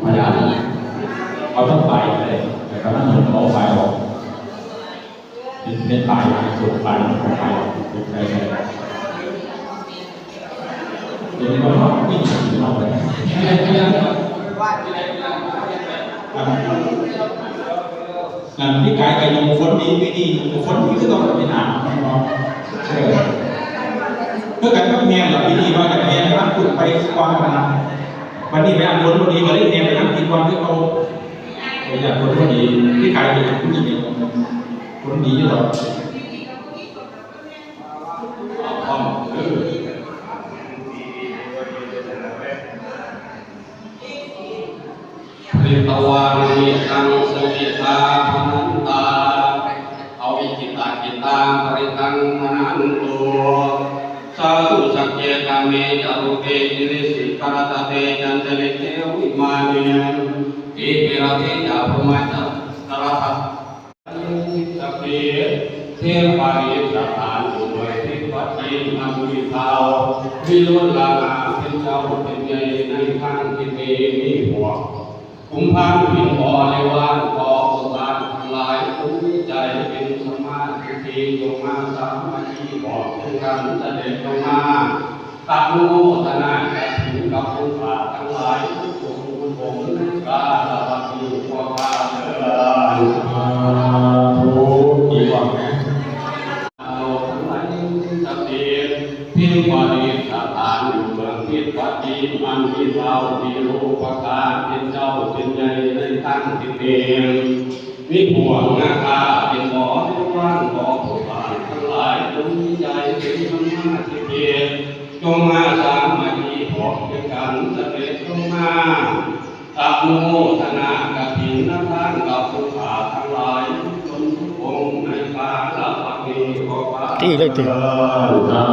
ພະຍານ ເອົາທັງປາຍໄປເລີຍ ແລ້ວກໍນຳໝູ່ເອົາປາຍອອກ ເປັນ ເປັນປາຍ ເປັນປາຍ ເປັນປາຍອອກ ເປັນໄປໄປ ເປັນບໍ່ເນາະ ມີເນາະ ອັນ ອັນ ປີກາຍກະຍຸງຝົນດີ ປີນີ້ຍຸງຝົນດີຄືເກົ່າ ປີໜ້າແມ່ນບໍ່? ເອີ ຄືກັນກັບແຮງລະ ປີນີ້ວ່າຈະແຮງທາງພຸ້ນໄປກ່ອນນະ ບັດນີ້ໄປອັນຝົນບໍ່ດີກໍເລີຍແຮງໄປທາງປີກ່ອນຄືເກົ່າ ໄປຢ້ານຝົນບໍ່ດີ ປີກາຍກະຍັງດີຢູ່ ຝົນດີຢູ່ດອກ. ພະລິດຕະວານະເມຕັງ ສະເມທາພະນັນຕາ ອະວິກິດຕາກິດຕາ ພະລິດຕັງພະນັນຕຸ ສາທຸ ສັກເກ ກາເມ ຈະ ຣູເປ ກິຣິສິຂະລະຕະເທ ຈັນຕະລິ ເທ ວິມາເນ ທີ ປິລະ ທີ ຈະ ພົມມະ ຈະ ຕະລະທະ ສັກເກ ເທວະປາຣິສຖານຢູ່ເມືອງທິດປະຈີນ ອັນມີທ້າວວິລຸດລະນາເປັນເຈົ້າເປັນໃຫຍ່ໃນທາງທິດນີ້ ມີພວກກຸມພານເປັນບໍລິວານ ຂໍຜູ້ທ່ານທັງຫຼາຍຈົ່ງມີໃຈເປັນສຳມາທິດຖິ ຈົ່ງມາສາມັກຄີພ້ອມກັນສະເດັດລົງມາ ອະນຸໂມທະນາກະຖິນກັບຜູ້ຂ້າທັງຫຼາຍທຸກອົງທຸກອົງໃນກາລະບັດນີ້ພວກຂ້າເທີ້ນ ສາທຸ ດີກວ່າແມ່ ເອົາທັງຫຼາຍສະເດັດພິມປະດິດສະຖານຢູ່ເບື້ອງທິດປະຈີນ ອັນມີທ້າວວິຣູປະກາເປັນເຈົ້າເປັນໃຫຍ່ໃນທາງທິດນີ້ ມີພວກນາຄາເປັນບໍລິວານຂອງຜູ້ຂ້າທັງຫຼາຍ ຈົ່ງມີໃຈເປັນສຳມາທິດຖິ ຈົ່ງມາສາມັກຄີພ້ອມກັນສະເດັດລົງມາ ອະນຸໂມທະນາກະຖິນນຳທານກັບຜູ້ຂ້າທັງຫຼາຍທຸກຄົນທຸກອົງໃນກາລະບັດນີ້ ຂໍພາ ຕີເລີຍຕິ ເທີ້ນ.